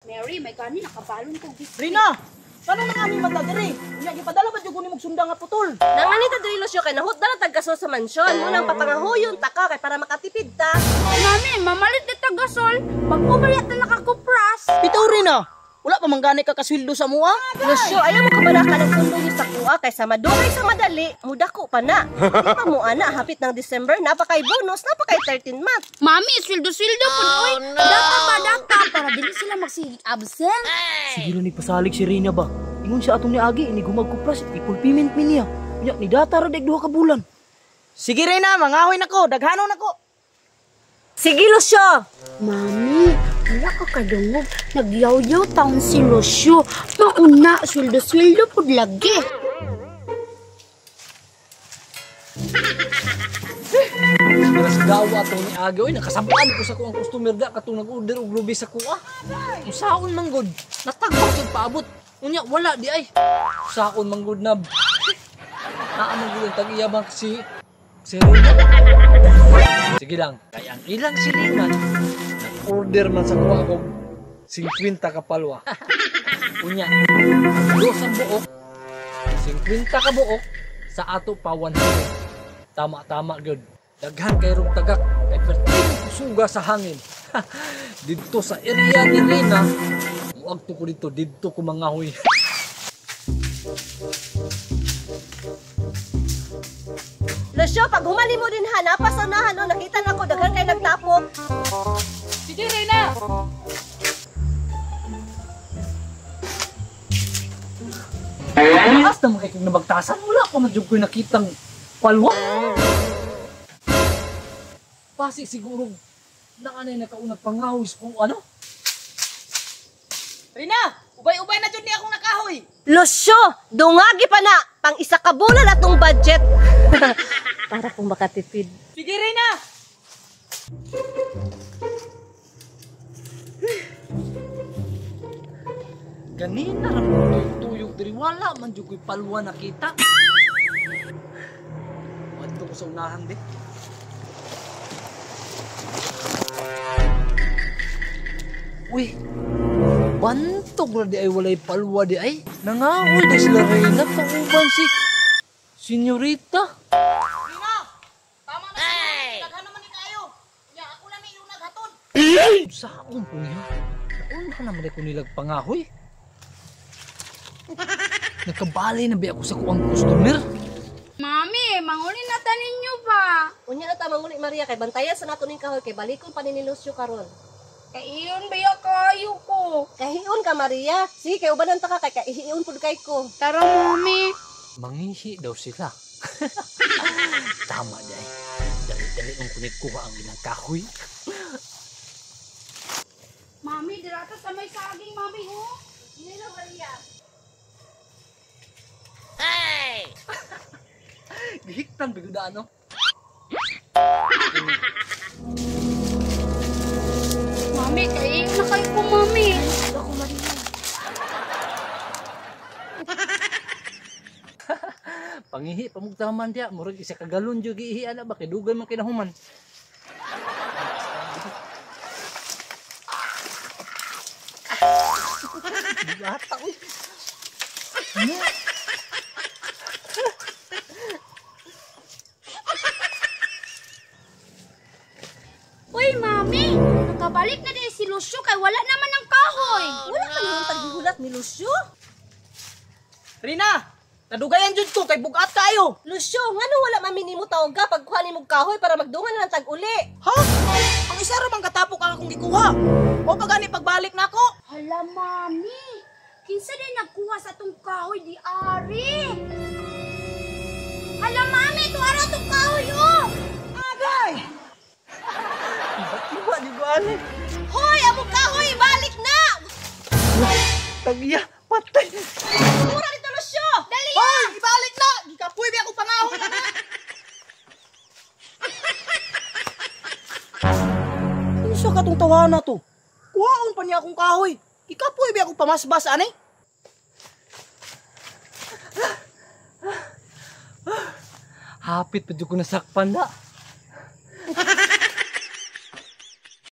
Mary, may gani nakabalon kog biscuit. Rina, kano na nga ni mata diri? Unya gipadala ba jud ko nimog sunda nga putol? Nanganita diri Lucio kay nahutda na taggasol sa mansyon. Munang papangahuyon ta ka kay para makatipid ta. Mami, mamalit ni tagasol. Bag-o ba yata nakakupras? Bitaw Rina, wala pa man gani ka kasweldo sa mua. Lucio, ayaw mo kabalaka ng pundo niyo sa kuha kay sa madugay sa madali, mudako pa na. Di pa mo ana, hapit ng December, napakay bonus, napakay 13 month. Mami, sweldo-sweldo pud oy. Data ba data para dili sila magsigig absent. Sige ni pasalig si Rina ba. Ingon siya atong niagi ini gumagkupras i-full payment mi niya. Unya ni data ra dag 2 ka bulan. Sige Rina, mangahoy nako, daghanon nako. Sige Lucio. Mami, wala ka kadungog. Nagyaw-yaw taon si Lucio. Mauna, sweldo-sweldo pud lagi. Pero gawa atong ni Agi, oy, nakasabaan ko sa kuang customer da katong nag-order og lubi sa kuha. Usaon man gud, natagbaw sa paabot. Unya wala di ay. Usaon man gud nab. Naa man gud ang tag-iya bang si Rina. Sige lang, kay ang ilang silingan nag-order man sa kuha og 50 ka palwa. Unya, dos ang buok, 50 ka buok sa ato pa 100. Tama-tama gyud. Daghan kay rong tagak kay perting suga sa hangin. Didto sa area ni Rina, muagto ko dito, didto ko mangahoy. Lucio, pag humali mo din ha, napasanahan no, nakita na ko daghan kay nagtapok. Sige Rina. Taas naman kay kung nabagtasan, wala pa man jud ko'y nakitang palwa. Pasi siguro naanay nakaunang pangahos kung ano. Rina, ubay-ubay na jud ni akong nakahoy. Lucio, dungagi pa na pang isa ka bulan atong budget. Para kung makatipid. Sige Rina. Ganina ra mo tuyok diri, wala man jud ko'y palwa nakita. Wadto ko sa unahan di. Uy, bantog na di ay walay palwa di ay. Nangahoy di sila Reyna, kauban si Senyorita. Rina, tama na si daghan naman ni kayo. Unya ako na may iyong naghatod. Saon po niya? Nauna naman ako nilag pangahoy. Nakabali na ba ako sa kuang customer? Mami, manguli na ta ninyo ba? Unya na ta manguli Maria kay bantayan sa nato ning kahoy kay balikon pa ni Lucio karon. Kaiyon ba ya kayo ko? Kahiyon ka Maria. Sige kay ubanan ta ka kay kaihiyon pud kay ko. Tara mami. Mangihi daw sila. Tama day. Dali-dali ang kunikuha ang ilang kahoy. Mami, dirata sa may saging mami ho. Nilo Maria. Gihiktan bigudaan no. Mami, kaiyon na kayo ko mami. Ako Maria. Pangihi pamugtaman diya, murag isa ka galon jud giihi ana ba kay dugay man kinahuman. Bata uy. Uy, mami, nakabalik na din si Lucio kay wala naman ang kahoy. Wala ka naman taghihulat ni Lucio. Rina, nadugayan jud ko kay bugat kayo. Lucio, ngano wala mami nimo tawag ka pagkuha nimo kahoy para magdungan na lang tag uli? Ha? Ang isa ra man katapok ang akong gikuha. O pa gani pagbalik nako? Hala, mami. Kinsa din nagkuha sa atong kahoy di ari? Hala, mami, tuara atong kahoy oh. Agay! Iba di ko ani. Hoy, among kahoy balik na. Tagiya, patay. Mura dito Lucio. Dali. Hoy, ibalik na. Gikapoy ba ako pangahoy na. Unsa katong tawana to? Kuhaon pa niya akong kahoy. Gikapoy ba ako pamasbas ani? Hapit pa jud ko nasakpan na.